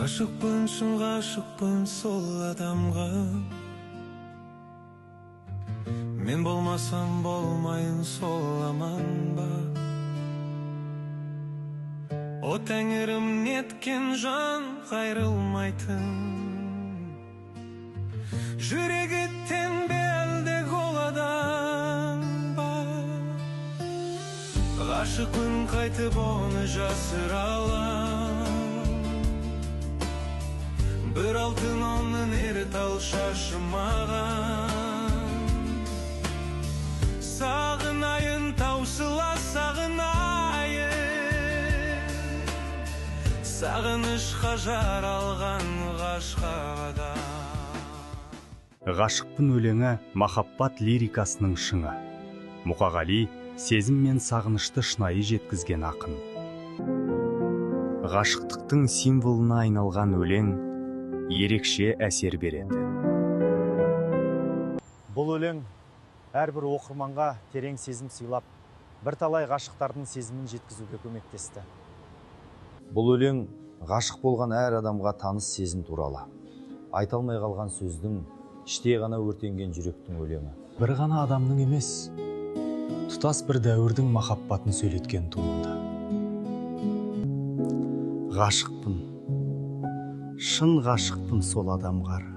Ғашықпын, шын ғашықпын сол адамға. Мен болмасам болмайын сол аман ба? О тәңірім, неткен жан қайрылмайтын, жүрегі теңбе әлде қоладан ба? Ғашықпын, қайтып оны жасыра алам? Бір алтын оның тал шашы маған. Сағынайын, таусыла сағынайын, сағынышқа жаралған ғашық адам. Ғашықпын өлеңі махаббат лирикасының шыңы. Мұқағали сезім мен сағынышты шынайы жеткізген ақын. Ғашықтықтың символына айналған өлең ерекше әсер береді. Бұл өлең әрбір оқырманға терең сезім сыйлап, бірталай ғашықтардың сезімін жеткізуге көмектесті. Бұл өлең ғашық болған әр адамға таныс сезім туралы. Айта алмай қалған сөздің, іштей ғана өртенген жүректің өлеңі. Бір ғана адамның емес, тұтас бір дәуірдің махаббатын сөйлеткен туынды. Ғашықпын, шын ғашықпын сол адамға.